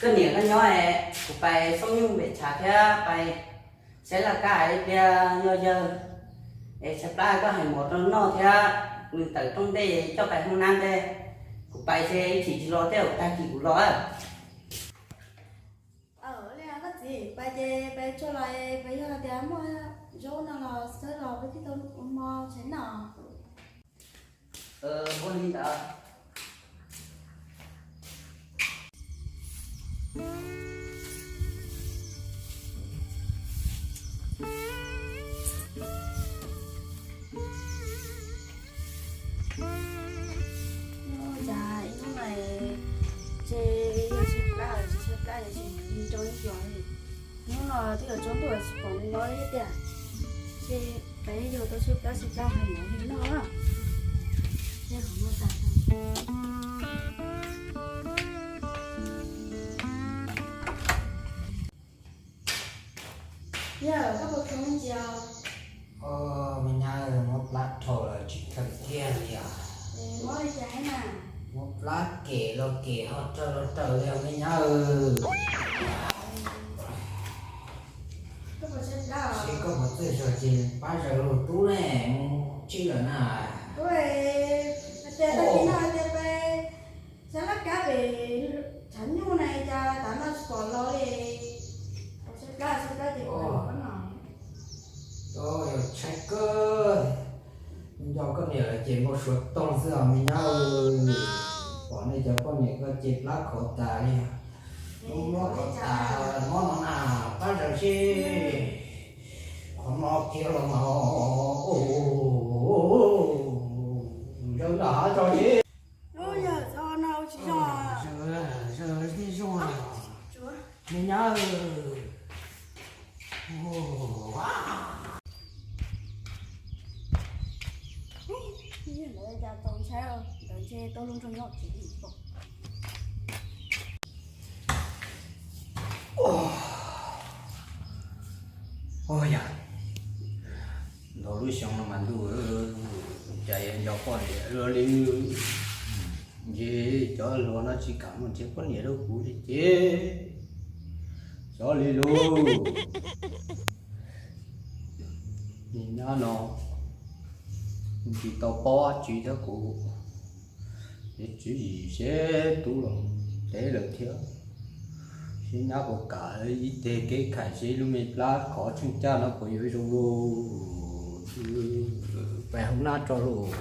Koj niam koj nyob es kuv pais xoob nyuj npem tshav thiab pais saib laj kab hais tias yog yawg es tshaib plab koj hais mov rau noj thiab nws tawm rooj ntej coj pais hoob nab ntej. Kuv pais ces ib chim tsis los thiab, tag kis kuv los. Li koj txiv, pais ces pais tso los, pais yog tias muaj zaub no los xawb los peb thiaj tau ua hmo tshais noj. Ua li ntawd. Cas ib hnub no ces yog tshaib plab tsis tshaib plab ces tsis mus rau ib yos li. Hnub no twb yuav tsaus ntuj tsis pom nws los li tiag. Ces peb yuav tau tshaib plab tshaib plab hais mov li noj na. Ces qhov no tas. Yawg, koj puas khwv ntsia? Me nyab, mob plab dhau lawm tsis kheev kiag li os. Mob li cas na? Mob plab kem los kem, ho raws los raws li os me nyab. Koj puas tshaib plab? Seb koj puas txawj zog ces pab zaws los tub ne, mus tsis lawm na. Tub, hais tias tag kis no hais tias pais saib laj kab pem tshav nyuj na cas tav no tsis pom los li. Tshaib plab tshaib plab ces pab no. Yog tshaib kawg, nco koj niam lawm ces npau suav toog xwb os me nyab. Pom nej cov poj niam koj ces plab khov tas li. Mob khov tas, mob no na, pab zaws seb qhov no kiag los mas. Zaws nram hav tso seb. Yog txhob no tsis zoo. Zaws tib zoo. Me nyab. Ntawd cas txaus ntshai, ntawd ntshe tau luag nrog nyob tsev li. Yog ntau lub xyoo no mas ntuj, cas yuav nco poj niam luaj li. Ntshe cov hluas no tsis kam mus nrhiav poj niam rau kuv li ces xyov li lauj. Nim no no tsis tau paub dab tsi thiab kuv, es tswv yim seb tub los teb lawm thiab, seb nyab puas kam ib teg kev khais seb lub me plab khov tsheej caj no puas yuav zoo lauj. Peb hoob nab tso lauj.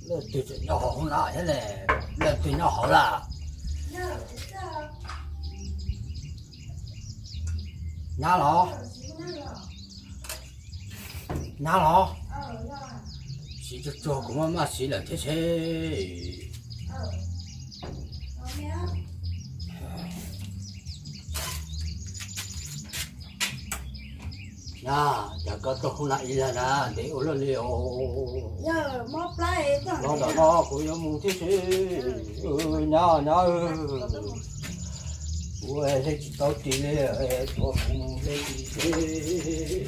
Leej twg tseem nyob hauv hoob nab thiab ne? Leej twg nyob hauv lawm? Nyab los? Nyab los? Siv tsuag tsuag kuv maj maj siv lawm thiab seb. Nyab, cas koj tuaj hoob nab ib leeg na, ntev ua luaj li os. Los ntawm no kuv yuav mus thiab seb. Nyab, nyab, kuv hle tsis tau ris li, tuav kuv mus hle ris seb.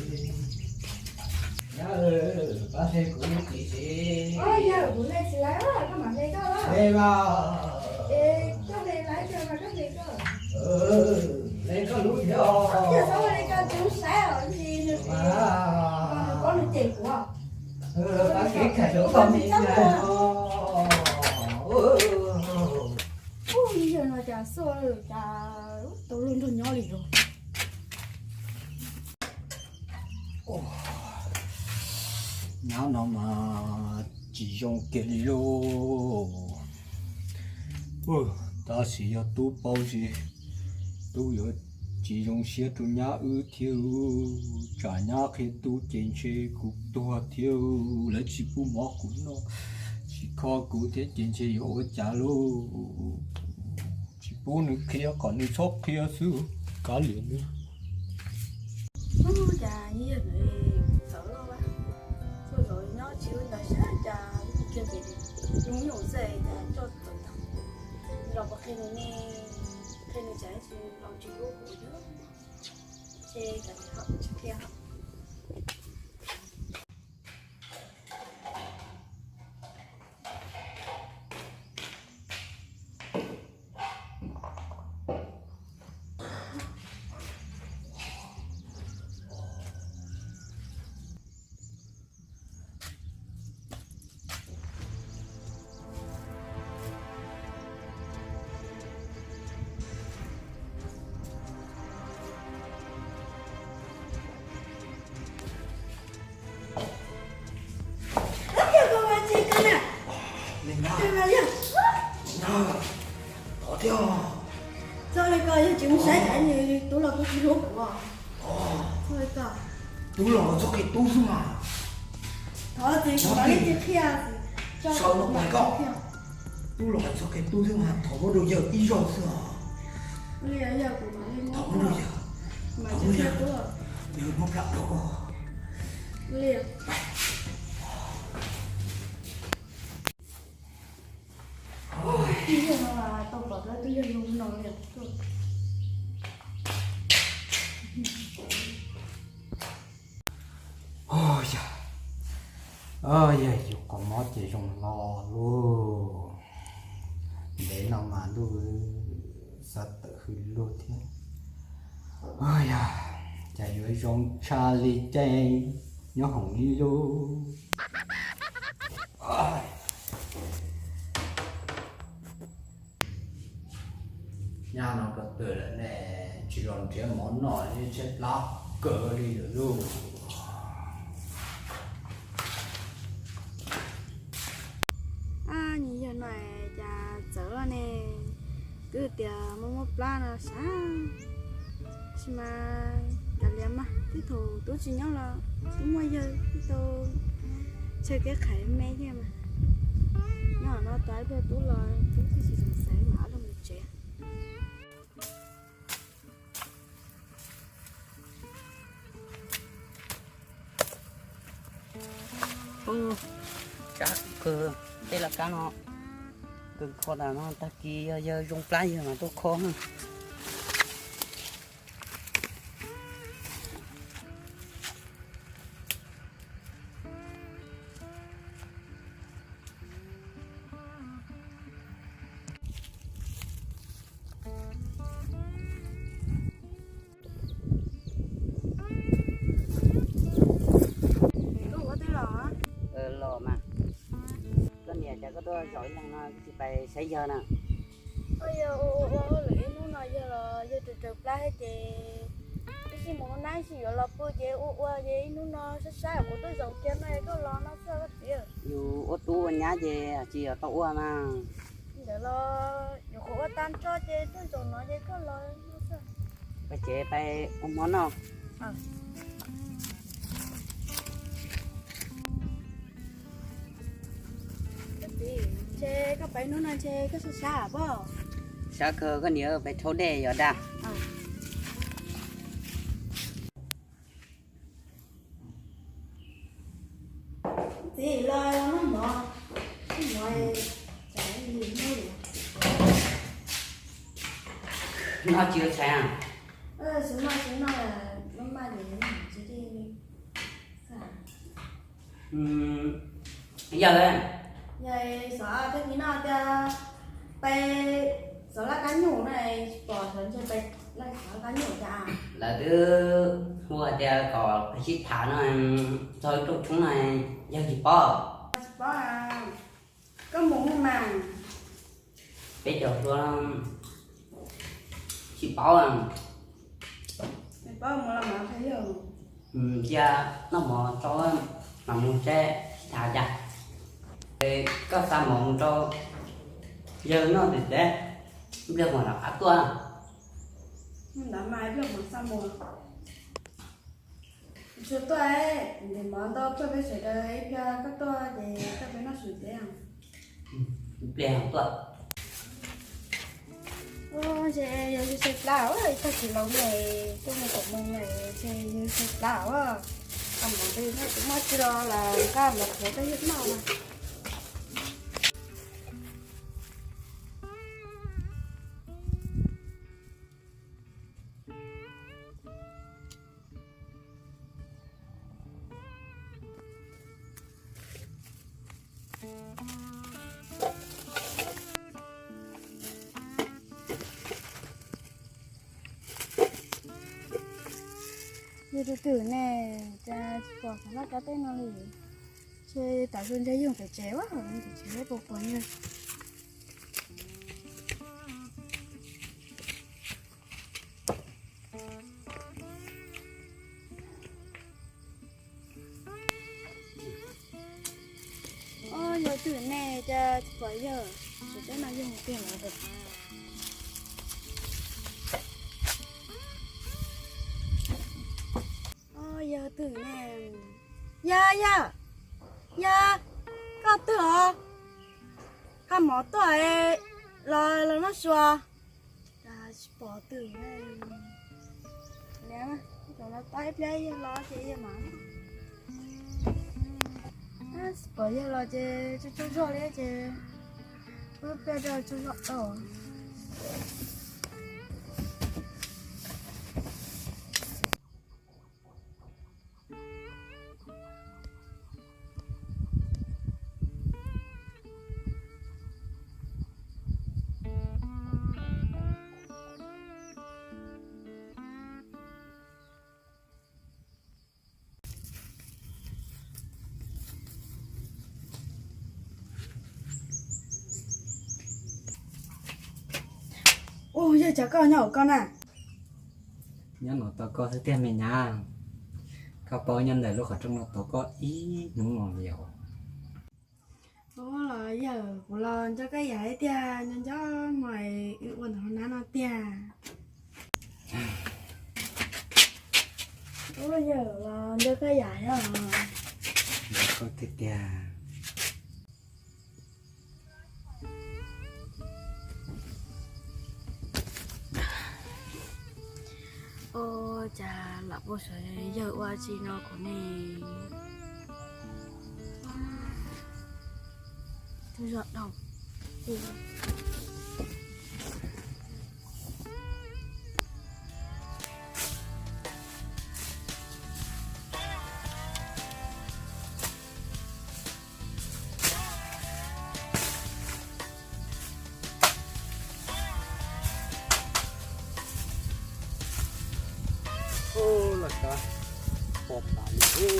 Nyab, pab hle kuv ris seb. Hle mas. Hle koj lub thiab os. Pab kev khais rau koj me nyab os. Ub, yawg no cas xua cas tau luag nrog nyob li os. Nyab no mas tsis zoo kiag li lauj. Tab sis yog tub paub ces tub yuav tsis zoo siab rau nyab wb thiab. Tsam nyab qhia tub ces ntshe kuv tuag thiab, lawv tsis pub mov kuv noj, tsis kho kuv thiab ces ntshe yuav ua cas lauj. Tsis pub nws qhia kom nws txhob qhia xwb, kav liam nws. Cas yog ntawd txawv loj, tuaj zaum nyob tsis ua ntawd sab cas kiag pem lub nyuj xwb cas coj txawv tag. Los puas qhia nws ne, qhia nws tsam tsis los tsis hlub kuv thiab. Ces kav liam, tsis qhia. Txhob li ko, yog tsis mus saib cas nws tub los kuj tsis hlub kuv. Txhob li ko. Tub los txhob qhia tub xwb mas. Thov txiv kuv mam li qhia. Tub los txhob qhia tub xwb mas, thov muab rau yawg ib zaug xwb os. Thov muab rau yawg, thov muab rau yawg, yawg muab plab rau. Yog, yog yus qhov mob ces zoo hlo lauj. Ntev no mas ntuj xav tawm hws lug thiab. Yog, cas yuav zoo tshaj li caij nyob hoom ib lub. Nyab no ko tw lawm ne, tsis los nrhiav mov noj li, tshaib plab kawg li lawm lauj. Nws yog no cas txawv loj ne, twb tias muaj muaj plab no sav, tab sis mas kav liam mas, twb thaum tub tsis nyob los twb muaj yawg twb tau chaw kev qhais me thiab mas. Nyob no tau ib pliag tub los tub twb tsis zoo xaiv mas ob leeg mus tsev. Tsab kawg, tej laj kab no kawg kho tas no, tag kis yog yawg zoo plab yawg mas tuaj kho na. Koj ua twb los? Los mas. Koj niam, cas koj tuaj zaum ib leeg no tsis pais saib yawg na? Yawg ua ua ua lawm ib hnub no yawg los yawg raws raws plab thiab ces ib sij mus nab ib sij yuav los pw ces ua ua ces ib hnub no sab sab kuv tuaj zaum kiag no koj los no xwb koj txiv. Yus ua tub ua nyab ces tsis yog tau ua mas. Ntawd los yuav qhuav ua tag nrho ces tuaj zaum no ces koj los no xwb. Pais tsev pais ua hmo noj. Ntshe koj pais hnub no ntshe koj sab sab pob? Sab kawg, koj niam, pais rhaub dej yom dag. Txiv, los noj mov, noj mov, tsam li noj. Noj tsis ua tshais a? Tsis noj, tsis noj, maj maj li tsis li. Yog, yog xov tag kis no tias pais xov laj kab nyuj na, tsis pom xov ntshe pais xov laj kab nyuj cas. Lawv twb hu hais tias kom pais sib tham no, txog ib rooj tshoob no, yog tsis paub. Tsis paub, koj mus mus mas. Peb cov hluas tsis paub. Tsis paub mus los mas qhia yog. Cia noj mov tso mam mus seb sib tham cas. Koj xa mov mus rau yawg noj ntev ntev, ib pliag mam rov qab tuaj. Ntawd mas ib pliag mam xa mus. Tsuas tuaj ntim mov ntau tuaj peb sawv daws, ib pliag koj tuaj ces tuaj peb noj su ntev. Ib pliag tuaj. Ces yog yus sai plab, tag kis los mus tuaj mus tom mus lawm ces yus sai plab, koj mus nqi noj tsis muaj tsi los lawv nqa los qhuav rau yus noj. Yog tus twm ne, cas tsis pom qhov laj kab teb no li. Ces tam sim ntshai yus pem tsev ua, pem tsev puas pom yog. Yog twm ne, cas tsis pom yawg, tsis teb no yog tiag lawm. Yog twm ne, yog, yog, yog, koj twg os? Koj mov tuaj los los noj su. Tsis pom twm ne. Niam, los tab ib pliag yawg los ces yawg mam. Tsis pom yawg los ces tsaug tsaug zog li ces wb pliag rau tsaug zog tau. Ua, yog cas koj nyob hauv koj na? Nyob no tos koj xwb tiag me nyab. Koj paub nyob ntawm lub qhov rooj no tos koj ib hnub no li os. Ua los yawg, kuv los nco koj yam tiag, nco nco hmo wb ua ntawm hauv nab no tiag. Ua yawg los nco koj yam os. Nco koj tiag tiag. Ua cas lam ua sawv yawg ua tsi no kuv ne. Tsaug zog dhau. Laj kab pom tas li.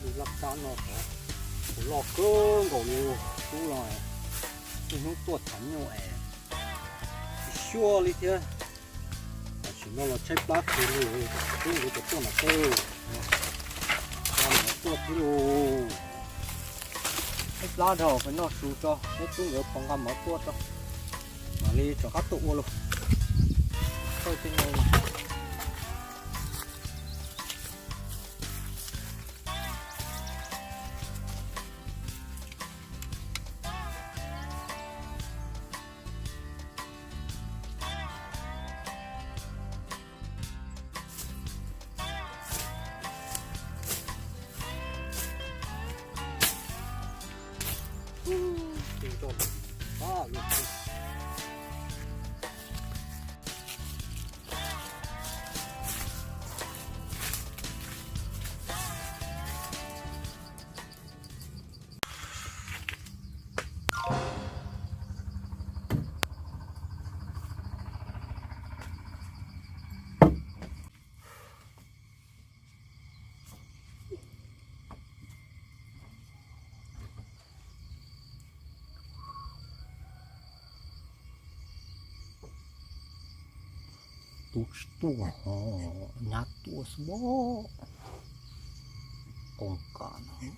Lub laj kab no kuv loj kawg nkaus li, tub los niaj hnub tuaj thav nyuj es tsis xyuaj li thiab. Tam sim no los tshaib plab kiag li, tub nkawd puas tuaj no teb, los tuaj thiab lauj. Tshaib plab dhau, peb noj su tso, peb tub nkawd puas nqa mov tuaj tso, mam li rov qab tuaj ua lauj. Thaij tej no. Tub tsis tuaj ho nyab tuaj xwb pob. Qoos kam no.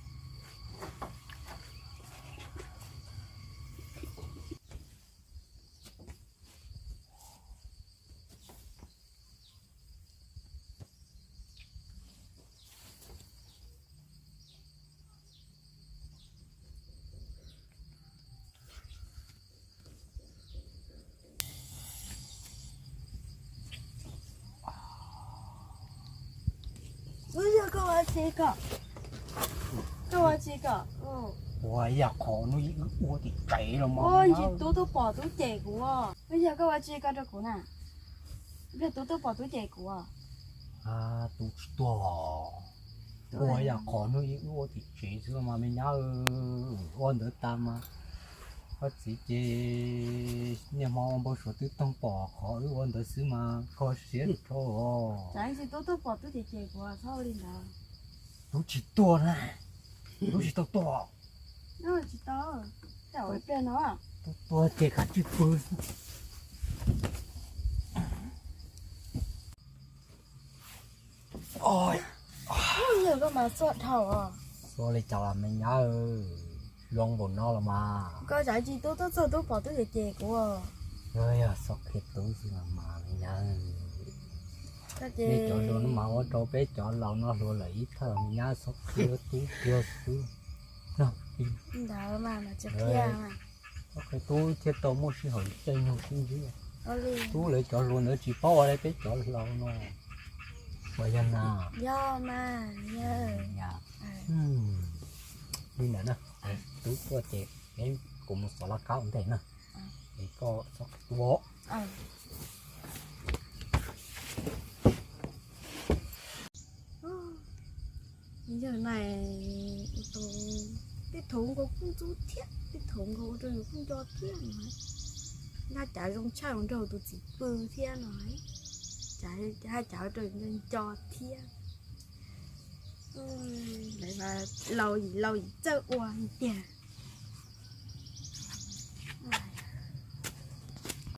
Koj ua tsi ko? Koj ua tsi ko? Ua yam qhov hnub ib wb ua tim tsev los mas. Ua ntsis tub tuaj pom tub cem kuv. Ua yog koj ua tsi ko rau kuv na? Ua tub tuaj pom tub cem kuv. Tub tsis tuaj. Ua yam qhov hnub ib wb ua tim tsev xwb los mas me nyab. Ua ntawd tas mas koj txiv ces niaj hmo ua npau suav twb toog pom qhov wb ua ntawd xwb mas kho siab rau os. Tub tuaj pom tub cem cem kuv, txhob ua li ntawd. Tub tsis tuaj na. Tub tsis tau tuaj. Tsis tau. Tub tuaj ces kav tsij pw. Yog koj mas txuaj dhau. Txuaj li cas los me nyab, zoo npaum no los mas. Koj tsav tsis tub tuaj txog tub pom tub cem cem kuv. Yog xob qhia tub xwb los mas me nyab. Peb cov hluas no mas ua rau peb cov laus no hluas lawm ib thawj me nyab, xob qhia tub kiag xwb. Ntawd mas tsis qhia. Xob qhia tub thiaj tau muaj sij hawm caij nyoog sib ntsib. Tub lawv cov hluas ntawd tsis paub ua li peb cov laus no. Puas yog na? Yog mas. Li ntawd na, tub tuaj ces kuv mus xov laj kab ua ntej na. Es koj xob qhia tub. Yog na, tej thaum nkaus kuj ntxub thiab, tej thaum nkaus ua rau yus kuj nco thiab no. Nyob cav zoo tshaj nrog tus txiv pw thiab no. Cav, cav ua rau yus nco thiab. Lawv mas laus yim laus yim txawj ua tiag.